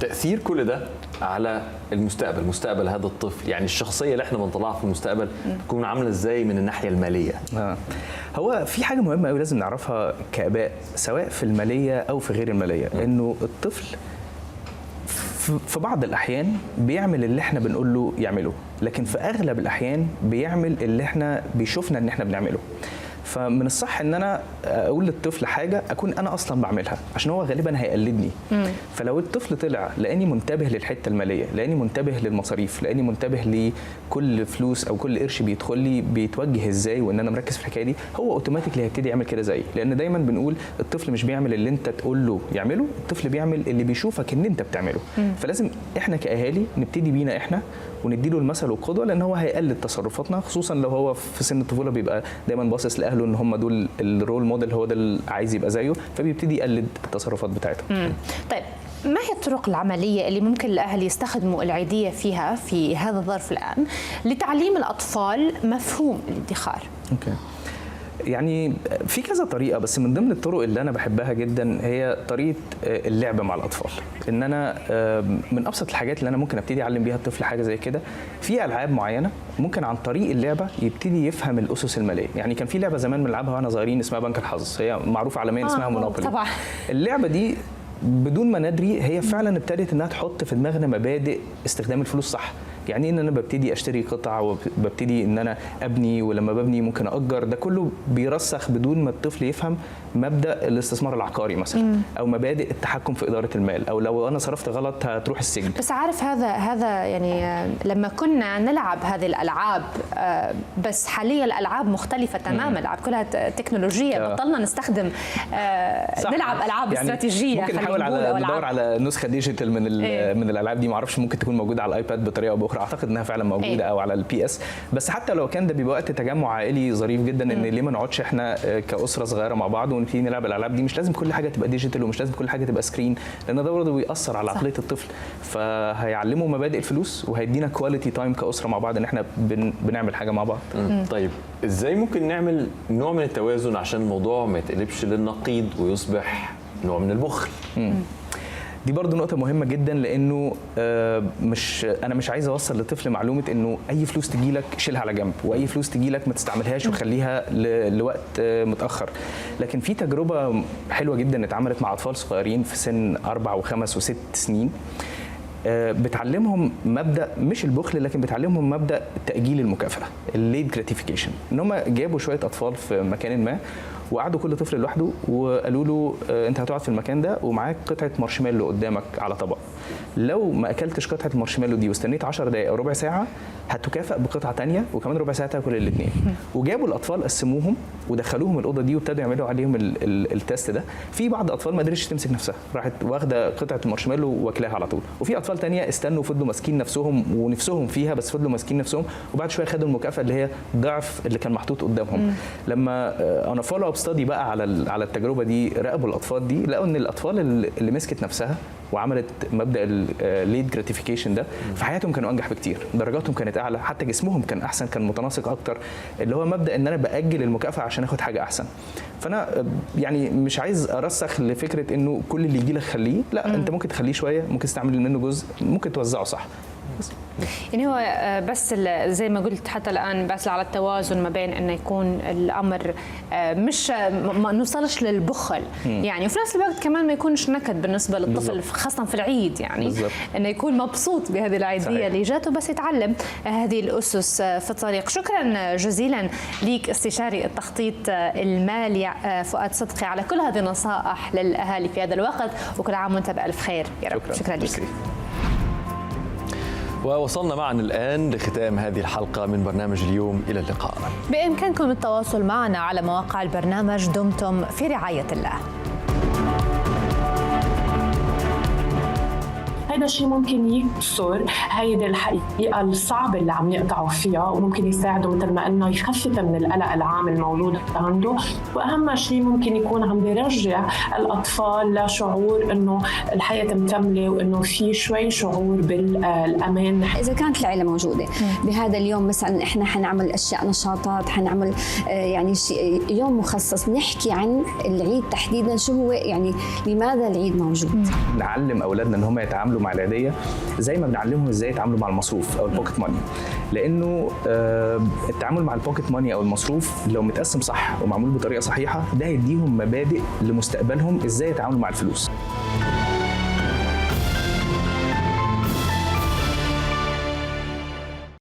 تاثير كل ده على المستقبل، مستقبل هذا الطفل، يعني الشخصية اللي احنا بنطلعها في المستقبل تكون عامله ازاي من الناحية المالية؟ هو في حاجة مهمة قوي لازم نعرفها كاباء، سواء في المالية او في غير المالية، انه الطفل في بعض الاحيان بيعمل اللي احنا بنقول له يعمله، لكن في اغلب الاحيان بيعمل اللي احنا بيشوفنا ان احنا بنعمله. فمن الصح ان انا اقول للطفل حاجة اكون انا اصلا بعملها، عشان هو غالبا هيقلدني. فلو الطفل طلع لاني منتبه للحتة المالية، لاني منتبه للمصاريف، لاني منتبه لكل فلوس او كل قرش بيدخل لي بيتوجه ازاي، وان انا مركز في الحكاية دي، هو automatically هيبتدي يعمل كده زيي. لان دايما بنقول الطفل مش بيعمل اللي انت تقول له يعمله، الطفل بيعمل اللي بيشوفك ان انت بتعمله. فلازم احنا كاهالي نبتدي بينا احنا ونديله المثل والقدوة، لان هو هيقلد تصرفاتنا، خصوصا لو هو في سن الطفولة بيبقى دايما باصص لاهله ان هم دول ال role model، هو ده اللي عايز يبقى زيه، فبيبتدي يقلد التصرفات بتاعتهم. طيب، ما هي الطرق العملية اللي ممكن الأهل يستخدموا العيدية فيها في هذا الظرف الآن لتعليم الأطفال مفهوم الادخار؟ okay. يعني في كذا طريقة، بس من ضمن الطرق اللي أنا بحبها جدا هي طريقة اللعب مع الأطفال. إن أنا من أبسط الحاجات اللي أنا ممكن أبتدي أعلم بيها الطفل حاجة زي كده، في ألعاب معينة ممكن عن طريق اللعبة يبتدي يفهم الأسس المالية. يعني كان في لعبة زمان بنلعبها وإحنا صغيرين اسمها بنك الحظ، هي معروفة عالميا اسمها Monopoly. طبعا. اللعبة دي بدون ما ندري هي فعلا ابتدت انها تحط في دماغنا مبادئ استخدام الفلوس صح. يعني ان انا ببتدي اشتري قطع وببتدي ان انا ابني، ولما ببني ممكن اجر، ده كله بيرسخ بدون ما الطفل يفهم مبدا الاستثمار العقاري مثلا، او مبادئ التحكم في ادارة المال، او لو انا صرفت غلط هتروح السجن. بس عارف هذا يعني لما كنا نلعب هذه الالعاب، بس حاليا الالعاب مختلفة تماما، الالعاب كلها تكنولوجية، بطلنا نستخدم نلعب العاب يعني استراتيجية. ممكن نحاول على ندور على نسخه digital من الالعاب دي، ما اعرفش ممكن تكون موجودة على ال iPad بطريقة او باخرى، اعتقد انها فعلا موجودة او على ال PS. بس حتى لو كان ده بيبقى وقت تجمع عائلي ظريف جدا، ان ليه ما نقعدش احنا كاسره صغيرة مع بعض ونبتدي نلعب الالعاب دي. مش لازم كل حاجة تبقى digital ومش لازم كل حاجة تبقى screen، لان ده برضه بيأثر على عقلية الطفل. فهيعلمه مبادئ الفلوس وهيدينا quality time كاسره مع بعض، ان احنا بنعمل حاجة مع بعض. طيب ازاي ممكن نعمل نوع من التوازن عشان الموضوع ما يتقلبش للنقيض ويصبح نوع من البخل؟ دي برضو نقطة مهمة جدا، لأنه مش أنا مش عايز أوصل للطفل معلومة إنه أي فلوس تجيلك شيلها على جنب، وأي فلوس تجيلك ما تستعملهاش وخليها لوقت متأخر. لكن في تجربة حلوة جدا اتعملت مع أطفال صغيرين في سن 4 و5 و6 سنين، بتعلمهم مبدا مش البخل، لكن بتعلمهم مبدا تاجيل المكافاة، ال delayed gratification. ان هم جابوا شوية اطفال في مكان ما وقعدوا كل طفل لوحده وقالوا له انت هتقعد في المكان ده ومعاك قطعه مارشميلو قدامك على طبق، لو ما اكلتش قطعه المارشميلو دي واستنيت 10 دقائق او ربع ساعة هتكافئ بقطعه ثانية، وكمان ربع ساعة تاكل الاثنين. وجابوا الاطفال قسموهم ودخلوهم الاوضة دي وابتدوا يعملوا عليهم ال test ده. في بعض الاطفال ما قدرتش تمسك نفسها، راحت واخده قطعه المارشميلو واكلاها على طول، وفي اطفال ثانية استنوا فضلوا ماسكين نفسهم ونفسهم فيها، بس فضلوا ماسكين نفسهم، وبعد شوية خدوا المكافاة اللي هي ضعف اللي كان محطوط قدامهم. لما انا follow up study بقى على التجربة دي، راقبوا الاطفال دي، لقوا ان الاطفال اللي مسكت نفسها وعملت مبدا ال delayed gratification ده في حياتهم كانوا انجح بكتير، درجاتهم كانت اعلى، حتى جسمهم كان احسن، كان متناسق اكتر، اللي هو مبدا ان انا باجل المكافاة عشان اخد حاجة احسن. فانا يعني مش عايز ارسخ لفكرة انه كل اللي يجي لك خليه، لا، انت ممكن تخليه شوية، ممكن تستعمل منه جزء، ممكن توزعه صح. يعني هو بس زي ما قلت حتى الآن، بس على التوازن ما بين أنه يكون الأمر مش ما نوصلش للبخل يعني، وفي نفس الوقت كمان ما يكونش نكد بالنسبة للطفل، خاصة في العيد يعني. أنه يكون مبسوط بهذه العيدية اللي جاته، بس يتعلم هذه الأسس في الطريق. شكرا جزيلا ليك استشاري التخطيط المالي فؤاد صدقي على كل هذه النصائح للأهالي في هذا الوقت، وكل عام وأنت بألف خير يا رب. شكرا لك. ووصلنا معا الآن لختام هذه الحلقة من برنامج اليوم، إلى اللقاء. بإمكانكم التواصل معنا على مواقع البرنامج. دمتم في رعاية الله. هذا الشيء ممكن يكسر هيدي الحقيقة الصعبة اللي عم يقطعوا فيها، وممكن يساعده مثل ما قلنا يخفف من القلق العام الموجود عنده، وأهم شيء ممكن يكون عم بيرجع الأطفال لشعور إنه الحياة مكملة وإنه في شوي شعور بالأمان. إذا كانت العيلة موجودة بهذا اليوم مثلا، إحنا حنعمل أشياء، نشاطات، حنعمل يعني شيء يوم مخصص نحكي عن العيد تحديدا، شو هو يعني، لماذا العيد موجود. نعلم أولادنا إن هم يتعاملوا مع مع العيديه، زي ما بنعلمهم ازاي يتعاملوا مع المصروف او ال pocket money، لانه التعامل مع ال pocket money او المصروف لو متقسم صح ومعمول بطريقة صحيحه، ده هيديهم مبادئ لمستقبلهم ازاي يتعاملوا مع الفلوس.